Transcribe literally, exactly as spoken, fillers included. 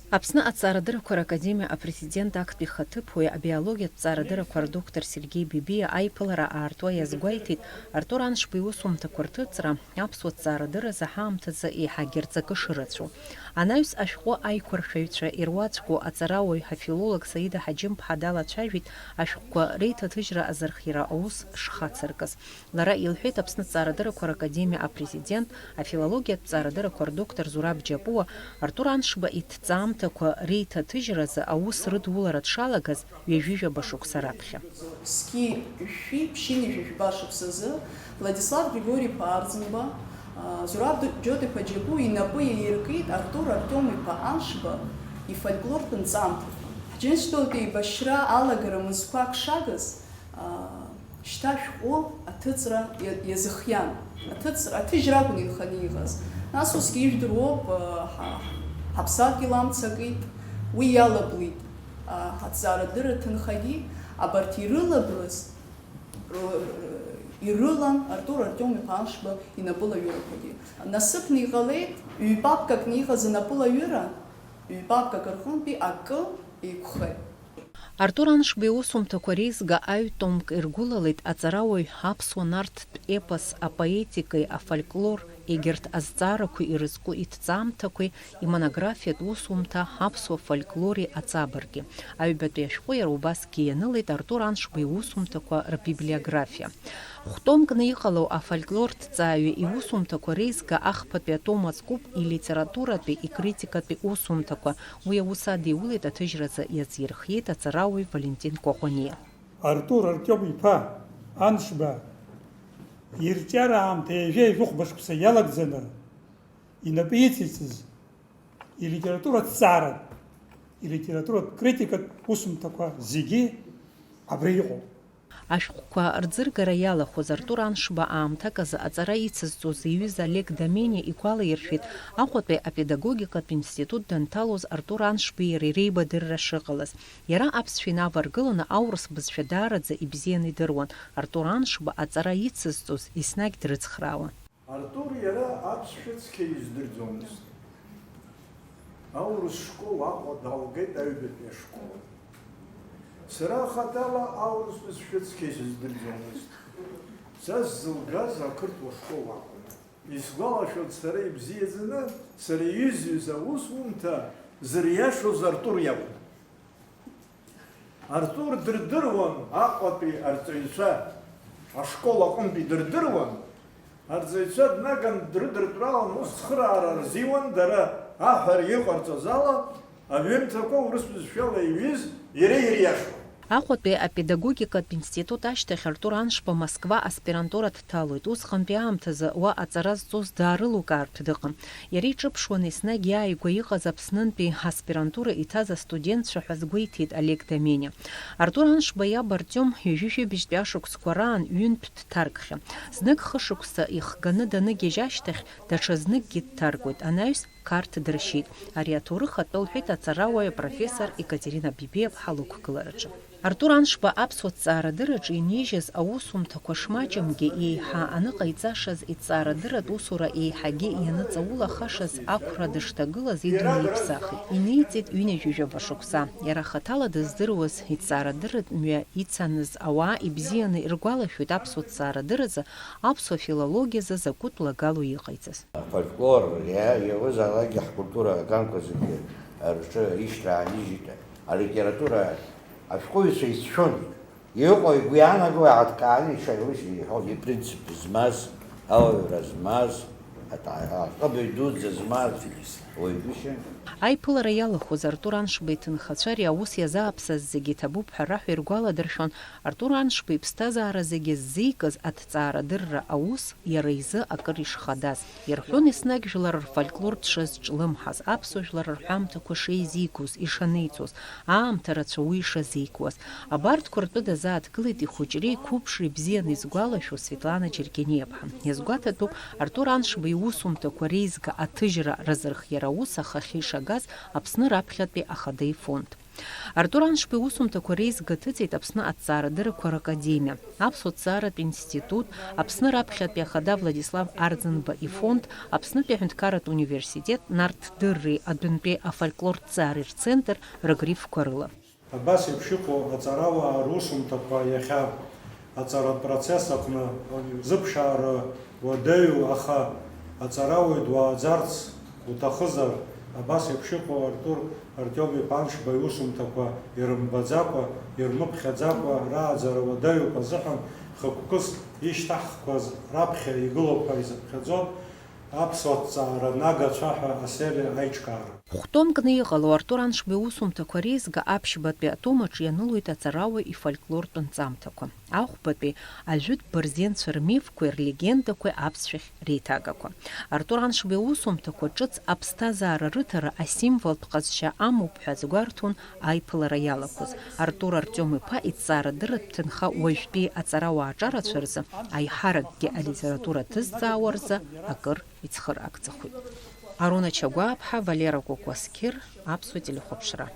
Аԥсны аҭҵаарадырақәа ракадемиа апрезидент актәи ихаҭыԥуаҩ, абиологиатә ҭҵаарадырақәа рдоктор Сергеи Бибиа аиԥылара аартуа иазгәеиҭеит, Артур Аншба иусумҭақәа рҭыҵра аԥсуа ҭҵаарадырразы ҳаамҭазы еиҳагьы рҵакы шырацәоу. Анаҩс ашәҟәы аиқәыршәаҩцәа ируаӡәку аҵарауаҩ ҳафилолог Саида Ҳаџьымԥҳа далацәажәеит ашәҟәқәа реиҭаҭыжьра азырхиара аус шхацыркыз. Лара илҳәеит Аԥсны аҭҵаарадырақәа ракадемиа апрезидент, афилологиатә ҭҵаарадырақәа рдоктор Зураб Џьапуа, Артур Аншба иҭҵаамҭақәа реиҭаҭыжьразы аус рыдулара дшалагаз ҩажәижәаба шықәса раԥхьа. Зқьи жәшәи ԥшьынҩажәи жәба шықәсазы Владислав Григори-иԥа Арӡынба, а, Зураб Џьоҭ-иԥа Џьапуа инапы иаиркит Артур Артиом-иԥа Аншба ифольклортә нҵамҭақәа. Ҳџьынџьтәылатә еибашьра алагара мызқәак шагыз, а, шьҭа ашәҟәы аҭыҵра иа-, иазыхиан. Аҭыҵра, аҭыжьра акәын инханы иҟаз. Нас усгьы ижәдыруоуп, а, ҳа-, ҳаԥсадгьыл амца акит, уи иалаблит, а, ҳаҭҵаарадырра ҭынхагьы, абарҭ ирылаблыз, р-, р-, ирылан Артур Артиом-иԥа Аншба инапылаҩырақәагьы. Насыԥны иҟалеит, ҩ-папкакны иҟаз анапылаҩыра, ҩ-папкак рҟынтәи акы еиқәхеит. Артур Аншба иусумҭақәа реизга аҩ-томк иргәылалеит аҵарауаҩ аԥсуа нарҭтә епос апоетикеи афольклор, егьырҭ азҵаарақәа ирызку иҭҵаамҭақәеи имонографиатә усумҭа аԥсуа фольклори аҵабырги. Аҩбатәи ашәҟәы иара убасгьы ианылеит Артур Аншба иусумҭақәа рбиблиографиа. Хә-томкны иҟало афольклорҭҵааҩы иусумҭақәа реизга ахԥатәи атом азкуп илитературатәи, икритикатәи усумҭақәа. Уи аус адиулеит аҭыжьразы иазирхиеит аҵарауаҩ Валентин Коӷониа. Артур Артиом-иԥа Аншба ирҿиара аамҭа ҩажәи жәохәба шықәса иалагӡаны инапы иҵеиҵаз илитературатә ҭҵааратә, илитературатә критикатә усумҭақәа зегьы абра иҟоуп. Ашәҟәқәа рӡыргара иалахәыз Артур Аншба аамҭак азы аҵара ицызҵоз иҩыза Олег Домениа игәалаиршәеит Аҟәатәи апедагогикатә институт данҭалоз Артур Аншбеи иареи реибадырра шыҟалаз. Иара аԥсшәа инаваргыланы аурыс бызшәа даараӡа ибзианы идыруан. Артур Аншба аҵара ицызҵоз еснагь дрыцхраауан. Артур иара аԥсшәа цқьа издырӡомызт. Аурыс школ Аҟәа далгеит, аҩбатәи ашкол. Сара хаҭала аурыс бызшәа цқьа исыздырӡомызт. Са сзылгаз ақырҭуа школ акәын. Исгәалашәоит сара ибзиаӡаны, сара изҩыз аусумҭа зыриашоз Артур иакәын. Артур дырдыруан Аҟәатәи арҵаҩцәа, ашкол аҟынтәи дырдыруан. Арҵаҩцәа днаган дрыдыртәралан, ус цхыраара рзиуан, дара аҳәара иҟарҵаз ала, аҩымҭақәа урыс бызшәала иҩыз иара ириашон. Аҟәатәи апедагогикатә институт ашьҭахь Артур Аншба Москва аспирантура дҭалоит. Усҟантәи аамҭазы уа аҵара зҵоз даарылукаартә дыҟан. Иара иҿыԥшуан еснагь иааигәа иҟаз Аԥснынтәи аспирантура иҭаз астудентцәа ҳәа азгәеиҭеит Олег Домениа. Артур Аншба иаб Артиом ҩажәи жәибжьтәи ашықәсқәа раан ҩынтә дҭаркхьан. Знык хышықәса ихганы даныгьежь ашьҭахь, даҽазныкгьы дҭаркуеит, анаҩс Қарҭ дыршьит. Ари аҭоурых атәы лҳәеит аҵарауаҩ апрофессор Екатерина Бибиаԥҳа лықәгылараҿы. Артур Аншба аԥсуа ҭҵаарадырраҿы инижьыз аусумҭақәа шмаҷымгьы, еиҳа аныҟаиҵашаз иҭҵаарадырратә усура еиҳагьы ианыҵаулахашаз ақәра дышҭагылаз идунеи иԥсахит. Иниҵеит ҩынҩажәижәаба шықәса. Иара хаҭала дыздыруаз иҭҵаарадырратә мҩа ицаныз ауаа ибзианы иргәалашәоит аԥсуа ҭҵаарадырразы, аԥсуа филологиазы закәытә лагало иҟаиҵаз. Афольклор иа-, иауазаалакгьы ҳкультура аганқәа зегьы рҿы ишьҭра аанижьит, алитература ашәҟәыҩҩцәа ицәшәон. Иҟоу игәы иаанагоу аҭкааны ишаиуз иҳәон, ипринцип змаз, ауаҩра змаз, аҟыбаҩ дуӡӡа змаз уаҩ гәышьа. Аиԥылара иалахәыз Артур Аншба иҭынхацәа ари аус иазааԥсаз зегьы иҭабуп ҳәа раҳәа иргәаладыршәон, Артур Аншба иԥсҭазаара зегьы ззикыз аҭҵаарадырра аус иара изы акыр ишхадаз. Ирҳәон еснагь жәлар рфольклор дшазҿлымҳаз, аԥсуа жәлар рҳәамҭақәа шеизигоз, ишаниҵоз, аамҭа рацәа уи ишазикуаз. Абарҭқәа ртәы дазааҭгылеит ихәыҷреи иқәыԥшреи бзианы изгәалашәо Светлана Џьергениаԥҳа. Иазгәаҭатәуп Артур Аншба иусумҭақәа реизга аҭыжьра разырхиара аус ахахьы ишагаз Аԥсны раԥхьатәи ахада ифонд. Артур Аншба иусумҭақәа реизга ҭыҵит Аԥсны аҭҵаарадыррақәа ракадемиа, Аԥсуа ҭҵааратә институт, Аԥсны раԥхьатәи ахада Владислав Арӡынба ифонд, Аԥснытәи аҳәынҭқарратә университет, Нарҭдырреи адәынтәи афольклорҭҵаареи рцентр рыгрифқәа рыла. Абас еиԥш иҟоу аҵарауаа русумҭақәа иахьа аҵаратә процесс аҟны зыԥшаара уадаҩу, аха аҵарауаҩ дуааӡарц уҭахызар, абас еиԥш иҟоу Артур Артиом-иԥа Аншба иусумҭақәа ирымбаӡакәа, ирмыԥхьаӡакәа рааӡара уадаҩуп азыҳәан, хықәкыс ишьҭаҳхқәаз раԥхьа игылоуп ҳәа изыԥхьаӡо аԥсуа ҭҵаара нагацәа ҳәа асериа аиҿкаара. Хәтомк кны иҟало Артур Аншба иусумҭақәа реизга аԥшьбатәи атомаҿ ианылоит аҵарауаҩ ифольклортә нҵамҭақәа. Ахәбатәи ажәытә бырзенцәа рмифқәеи рлегендақәеи аԥсшәахь реиҭагақәа. Артур Аншба иусумҭақәа ҿыц аԥсҭазаара рыҭара асимволтә ҟазшьа амоуп ҳәа азгәарҭон аиԥылара иалақәаз. Артур Артиом-иԥа иҭҵаарадырратә ҭынха уажәтәи аҵарауаа аҿарацәа рзы аиҳаракгьы алитература ҭызҵаауа рзы акыр ицхыраагӡахоит. Аруна Чагәааԥҳа, Валера Кәакәасқьыр, Аԥсуа телехәаԥшра.